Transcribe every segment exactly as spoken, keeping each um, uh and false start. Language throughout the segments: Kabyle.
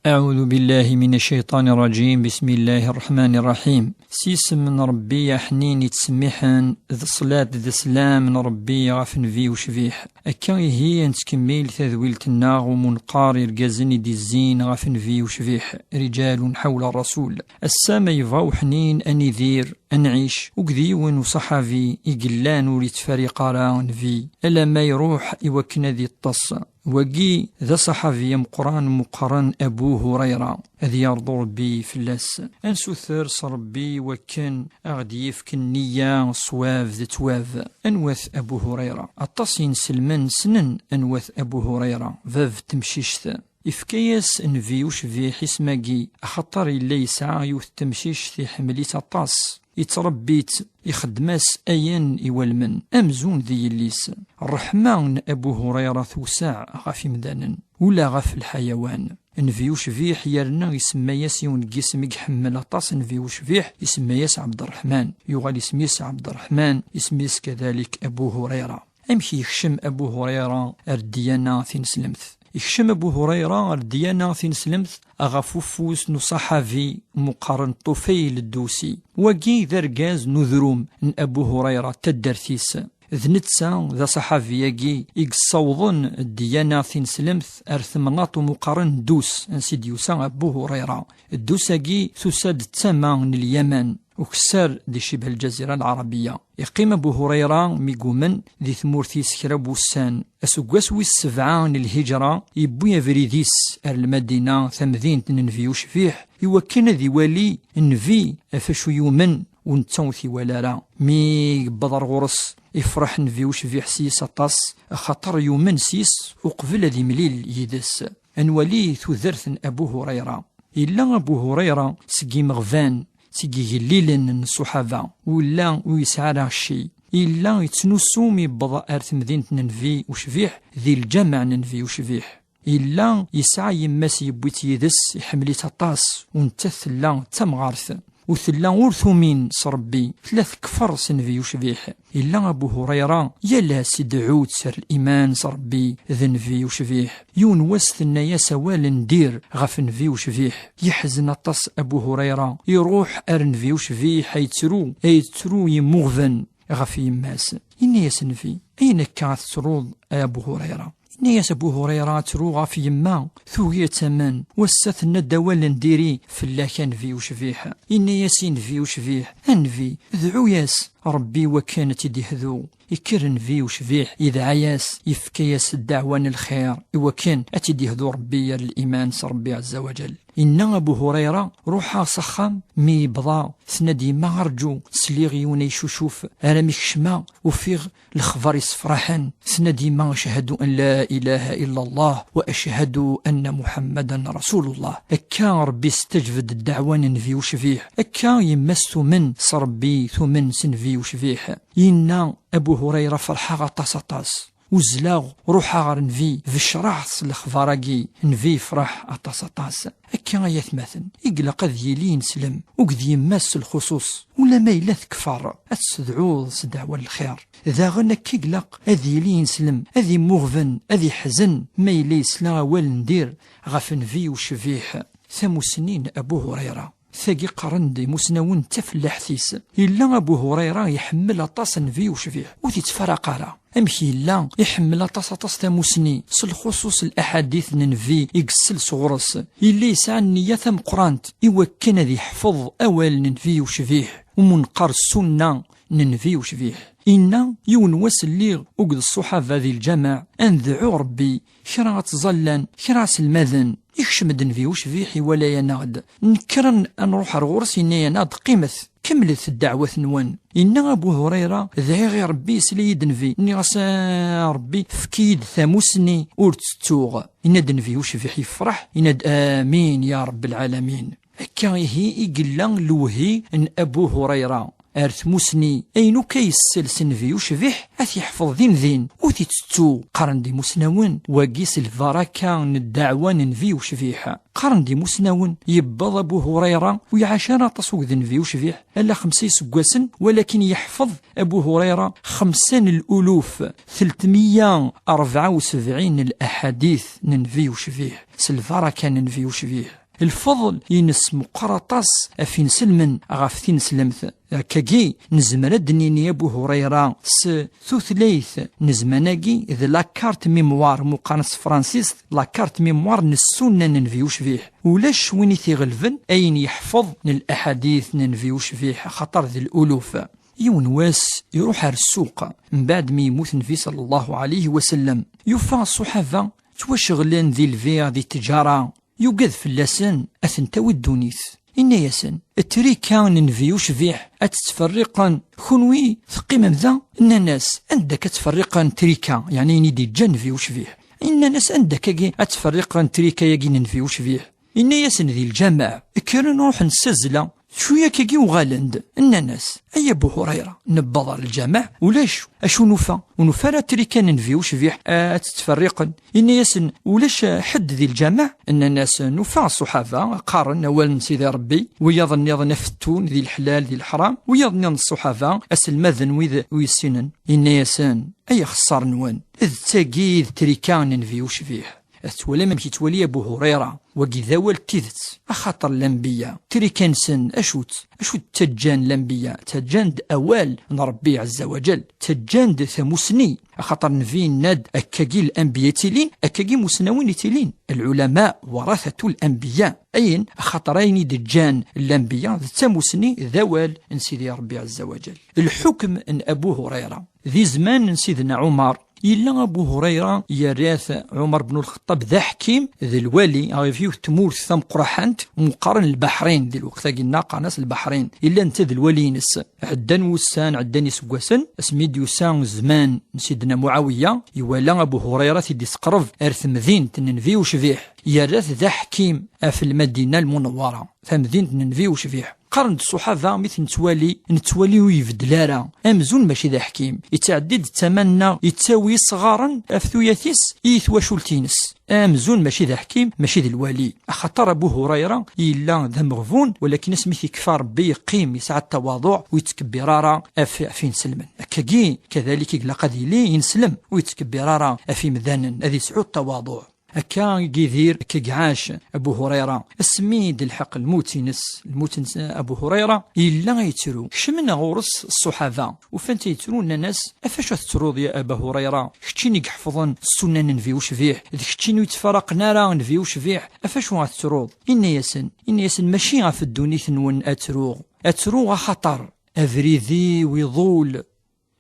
أعوذ بالله من الشيطان الرجيم. بسم الله الرحمن الرحيم. S yisem n Ṛebbi aḥnin yettsemmiḥen, d ṣṣlat d sslam n Ṛebbi ɣef Nnbi ucbiḥ. Akka ihi, ad nettkemmil tadwilt-nneɣ umunqar irgazen i d-izzin ɣef Nnbi ucbiḥ, رجال حول الرسول. Ass-a ma yebɣa uḥnin ad nidir, ad nɛic, akked yiwen uṣaḥabi i yellan ur yettfariq ara Nnbi, alamma iruḥ i wakken ad yeṭṭes. Wagi d aṣaḥabi ameqqran meqqren Abu Hurayra, ad yerḍu Ṛebbi fell-as. Ad nsuter s Ṛebbi wakken a ɣ-d-yefk nniya, ṣṣwab d ttwab. Anwa-t Abu Hurayra? Aṭas inselmen ssnen anwa-t Abu Hurayra, bab n temcict. Ifka-yas Nnbi ucbiḥ isem-agi, axaṭer yella yesɛa yiwet n temcict iḥemmel-itt aṭas. Yettṛebbi-tt, ixeddem-as ayen iwalmen, amzun d yelli-s. Ṛṛeḥma n Abu Hurayra tewseɛ ɣef imdanen, ula ɣef lḥayawan. Nnbi ucbiḥ yerna isemma-yas yiwen n yisem i iḥemmel aṭas Nnbi ucbiḥ, isemma-yas Ɛebderreḥman. Yuɣal isem-is Ɛebderreḥman, isem-is kadalik Abu Hurayra. Amek yekcem Abu Hurayra ar ddiyana tineslemt? Yekcem Abu Hurayra ar ddiyana tineslemt ɣef ufus n uṣaḥabi meqqaren Ṭufayl Ddusi. Wagi d argaz n udrum n Abu Hurayra, taddart-is. D netta, d aṣaḥabi-agi, i yessawḍen ddiyana tineslemt ar temnaḍt umeqqaren Ddus, ansi d-yusa Abu Hurayra. Ddus-agi tusa-d d tama n Lyaman, ukessar di cibha Lǧazira Lɛarabiya. Iqqim Abu Hurayra mi yumen di tmurt-is kra n wussan. Aseggas wis sebɛa n lhiǧra, yewwi abrid-is ar Lmadina, tamdint n Nnbi ucbiḥ, iwakken ad iwali Nnbi ɣef acu yumen, u netta ur t-iwala ara. Mi yewweḍ ar ɣur-s, ifreḥ Nnbi ucbiḥ s-yes aṭas, axaṭer yumen s-yes uqbel ad imlil yid-s. Ad nwali tudert n Abu Hurayra. Yella Abu Hurayra seg imeɣban, seg igellilen n ṣṣuḥaba, ur yella ur yesɛi ara cci. Yella yettnusu mi yewweḍ ar temdint n Nnbi ucbiḥ, di lǧameɛ n Nnbi ucbiḥ. Yella yesɛa yemma-s yewwi-tt yid-s, iḥemmel-itt aṭas, u nettat tella d tamɣart. U tella ur tumin s Ṛebbi, tella tekfer s Nnbi ucbiḥ. Yella Abu Hurayra, yal ass ideɛɛu-tt ar liman s Ṛebbi d Nnbi ucbiḥ. Yiwen wass tenna-yas awal n dir ɣef Nnbi ucbiḥ. Yeḥzen aṭas Abu Hurayra, iruḥ ar Nnbi ucbiḥ, a yettru, a yettru yemmuɣben ɣef yemma-s. Yenna-yas Nnbi: "Ayen akka a tettruḍ, a Abu Hurayra?" Yenna-yas Abu Hurayra: "Ttruɣ ɣef yemma, tugi ad tamen. Wass-a tenna-d awal n diri fell-ak, a Nnbi ucbiḥ." Yenna-yas i Nnbi ucbiḥ: "A Nnbi, dɛu-yas Ṛebbi wakken ad tt-id-ihdu." Ikker Nnbi ucbiḥ, idɛa-yas, yefka-yas ddeɛwa n lxir, iwakken ad tt-id-ihdu Ṛebbi ar liman s Ṛebbi ɛezza wa ǧal. Yenna Abu Hurayra: "Ruḥeɣ s axxam, mi yebḍa, tenna-d yemma: 'Rǧu, sliɣ yiwen a yeccucuf, armi kecmeɣ, ufiɣ lexbar yessefraḥen.' Tenna-d yemma: 'Ashhadu an la ilaha illa Allah wa ashhadu anna Muḥammadan Rasulullah.'" Akka Ṛebbi yestajeb-d ddeɛwa n Nnbi ucbiḥ. Akka yemma-s tumen s Ṛebbi, tumen s Nnbi ucbiḥ. Yenna Abu Hurayra: "Ferḥeɣ aṭas, aṭas. Uzzleɣ, ruḥeɣ ɣer Nnbi, becreɣ-t s lexbar-agi." Nnbi yefreḥ aṭas, aṭas. Akka ay atmaten, i ilaq ad yili ineslem, akked yemma-s s lxuṣuṣ, ulamma yella tekfer, ad tt-tedɛuḍ s ddeɛwa n lxir. Daɣen akka i ilaq ad yili ineslem, ad immuɣben, ad iḥzen, ma yella yesla awal n dir ɣef Nnbi ucbiḥ. Tamussni n Abu Hurayra. Tagi qqaren-d imusnawen d tafellaḥt-is. Yella Abu Hurayra iḥemmel aṭas Nnbi ucbiḥ, ur t-ittfaraq ara. Amek yella iḥemmel aṭas, aṭas tamussni, s lxuṣuṣ laḥadit n Nnbi i yessel sɣur-s. Yella yesɛa nniya tameqqrant i wakken ad iḥfeḍ awal n Nnbi ucbiḥ, umu neqqar ssunna n Nnbi ucbiḥ. Inna: "Yiwen wass lliɣ akked ṣṣuḥaba di lǧameɛ, ad nedɛu Ṛebbi, kra ad ttẓallan, kra ad selmaden." Ikcem-d Nnbi ucbiḥ, iwala-yaneɣ-d. Nekkren ad nruḥ ar ɣur-s, yenna-yaneɣ-d: "Qqimet, kemmlet ddeɛwat-nwen." Inna Abu Hurayra: "Dɛiɣ i Ṛebbi, yesla-yi-d Nnbi. Nniɣ-as: 'A Ṛebbi, efk-iyi-d tamussni ur ttettuɣ.'" Inna-d Nnbi ucbiḥ yefreḥ, inna-d: "Amin ya Ṛebb lɛalamin." Akka ihi i yella lewhi n Abu Hurayra. ar tmusni, ayen akk ay yessels Nnbi ucbiḥ, ad t-yeḥfeḍ din din, ur t-ittettu. Qqaren-d imusnawen, wagi s lbaraka n ddeɛwa n Nnbi ucbiḥ. Qqaren-d imusnawen, yewweḍ Abu Hurayra, ur iɛac ara aṭas akked Nnbi ucbiḥ, ala xemsa iseggasen, walakin yeḥfeḍ Abu Hurayra xemsa n luluf, tletmiya rebɛa u sebɛin n laḥadit n Nnbi ucbiḥ, s lbaraka n Nnbi ucbiḥ. Lfeḍl-ines meqqer aṭas ɣef inselmen ɣef tineslemt. Akkagi, nezmer ad d-nini Abu Hurayra s tutlayt n zzman-agi d la carte mémoire, meqqar s tefransist, la carte mémoire n ssunan n Nnbi ucbiḥ. Ulac win i t-iɣelben ayen yeḥfeḍ n laḥadit n Nnbi ucbiḥ, axaṭer d luluf. Yiwen wass, iruḥ ar ssuq, mbeɛd mi yemmut Nnbi sallallahu alayhi wa sallam. Yufa ṣṣuḥaba ttwaceɣlen di lbiɛ, di ttjara, yugad fell-asen ad ten-tawi ddunit. Inna-yasen: "Trika n Nnbi ucbiḥ ad tettferriqen, kunwi teqqimem da?" Nnan-as: "Anda akka ad tferriqen trika, yeɛni ayen i d-yeǧǧa Nnbi ucbiḥ?" Nnan-as: "Anda akka ad tferriqen trika-yagi n Nnbi ucbiḥ?" Inna-yasen: "Di lǧameɛ." Kkren ruḥen s tazzla, cwiya akkagi uɣalen-d. Nnan-as: "Ay Abu Hurayra, newweḍ ɣer lǧameɛ, ulac, acu nufa? Ur nufi ara trika n Nnbi ucbiḥ, eh, ad tt-ttferriqen." Inna-yasen: "Ulac, eh, ḥedd di lǧameɛ?" Nnan-as: "Nufa ṣṣuḥaba qqaren awal n Sidi Ṛebbi, wiyaḍ nniḍen afettun di leḥlal, di leḥram, wiyaḍ nniḍen ṣṣuḥaba aselmaden wid ur yessinen." Inna-yasen: "Ay axeṣṣar-nwen, d tagi i d trika n Nnbi ucbiḥ." Ad twalim amek yettwali Abu Hurayra, wagi d awal n tidet, axaṭer lanbiya, trika-nsen acu-tt? Acu ttaǧǧan lanbiya? Ttaǧǧan-d awal n Ṛebbi ɛezza wa ǧal, ttaǧǧan-d tamusni, axaṭer Nnbi yenna-d: "Akkagi lanbiya i ttilin, akkagi imusnawen i ttilin." Lɛulama warathatu lanbiya. Ayen, axaṭer ayen i d-ǧǧan lanbiya d tamusni, d awal n Sidi Ṛebbi ɛezza wa ǧal. Lḥukm n Abu Hurayra. Di zzman n Sidna Ɛumar, yella Abu Hurayra yerra-t Ɛumar bnu Lxeṭṭab d aḥkim, d lwali ɣef yiwet tmurt tameqqraḥant, meqqaren Lbaḥrin, di lweqt-agi-nneɣ qqaren-as Lbaḥrin. Yella netta d lwali-ines. Ɛeddan wussan, ɛeddan iseggasen, asmi d-yusa zzman n Sidna Muɛawiya, iwala Abu Hurayra i d-isqerb ar temdint n Nnbi ucbiḥ, yerra-t d aḥkim ɣef Lmadina Lmunawwara, tamdint n Nnbi ucbiḥ. Qqaren-d ṣṣuḥaba mi t-nettwali, nettwali ur ibeddel ara. Amzun mačči d aḥkim. Yettɛeddi-d d tama-nneɣ, yettawi isɣaren ɣef tuyat-is i twacult-ines. Amzun mačči d aḥkim, mačči d lwali. Axaṭer Abu Hurayra yella d ameɣbun, walakin asmi t-ikfa Ṛebbi yeqqim, yesɛa ttawaḍuɛ, ur yettkebbir ara ɣef, ɣef inselmen. Akkagi, kadalik i ilaq ad yili ineslem, ur yettkebbir ara ɣef imdanen, ad yesɛu ttawaḍuɛ. Akka i yidir, akka i iɛac Abu Hurayra. Asmi i d-telḥeq lmut-ines, lmut-ines Abu Hurayra, yella yettru. Kecmen ɣur-s ṣṣuḥaba, ufan-t yettru, nnan-as: "Ɣef wacu ad tettruḍ, ya Aba Hurayra? Keččini i iḥefḍen ssunan n Nnbi ucbiḥ, d keččini ur yettfaraqen ara Nnbi ucbiḥ, ɣef wacu ad tettruḍ?" Inna-yasen, inna-yasen: "Mačči ɣef ddunit-nwen ad ttruɣ. Ad ttruɣ axaṭer abrid-iw iḍul,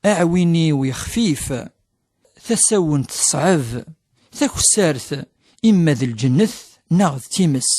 aɛwin-iw yexfif, tasawent teṣɛeb, takessart imma d lǧennet neɣ d times.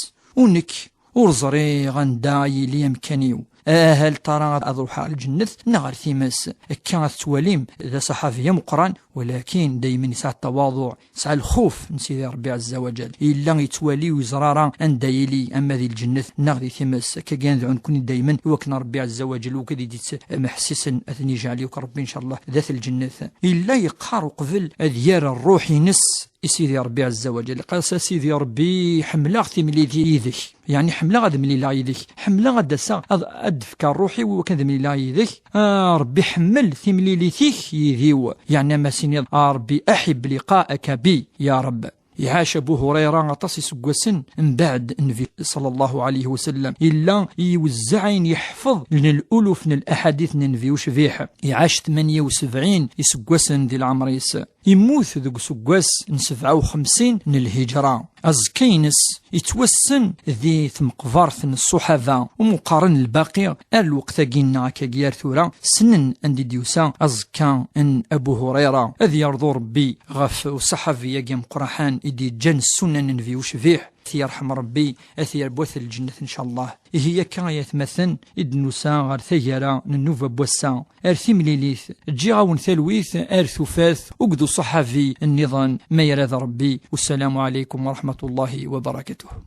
U nekk ur ẓriɣ anda yili amkan-iw. Aha hal tara ad ruḥeɣ ɣer lǧennet neɣ ɣer times." Akka ad tettwalim d aṣaḥabi ameqqran, walakin daymen yesɛa ttawaḍuɛ, yesɛa lxuf n Sidi Ṛebbi ɛezza wa ǧal. Yella yettwali, ur yeẓri ara anda yili, ama di lǧennet neɣ di times. Akka kan dɛu nekkni daymen i wakken Ṛebbi ɛezza wa ǧal, wakken i d-yettmeḥsisen, ad ten-ijeɛl yakk Ṛebbi, ncallah, d at lǧennet. Yella yeqqar uqbel ad yerr ṛṛuḥ-ines i Sidi Ṛebbi ɛezza wa ǧal. Yeqqar-as: "A Sidi Ṛebbi, ḥemmleɣ timlilit yid-k. Yeɛni ḥemmleɣ ad mlileɣ yid-k. Ḥemmleɣ ad d-aseɣ, ad, ad d-fkeɣ ṛṛuḥ-iw i wakken ad mlileɣ yid-k. A Ṛebbi, ḥemmel timlilit-ik yid-iw." Yeɛni ama s-iniḍ: "A Ṛebbi, aḥib liqa'aka bi, ya Ṛebb." Iɛac Abu Hurayra aṭas iseggasen mbeɛd Nnbi ṣalla Llahu ɛalayhi wa sallam. Yella iwezzeɛ ayen yeḥfeḍ n luluf n laḥadit n Nnbi ucbiḥ. Iɛac tmanya u sebɛin iseggasen di leɛmer-is. Yemmut deg useggas n sebɛa u xemsin n lhiǧra. Aẓekka-ines yettwassen di tmeqbert n ṣṣuḥaba, umi qqaren Lbaqi, ar lweqt-agi-nneɣ akkagi ar tura, ssnen anda i d-yusa aẓekka n Abu Hurayra. Ad yerḍu Ṛebbi ɣef uṣaḥabi-agi ameqqraḥan i d-yeǧǧan ssunan n Nnbi ucbiḥ. Ad t-yerḥem Ṛebbi, ad t-yerr bu at lǧennet, ncallah. Ihi akka, ay atmaten, i d-nusa ɣer taggara n nnuba n wass-a. Ar timlilit, ǧǧiɣ-awen talwit ar tufat akked uṣaḥabi nniḍen, ma irad Ṛebbi. Wassalamu ɛalaykum wa raḥmatullahi wa barakatuh.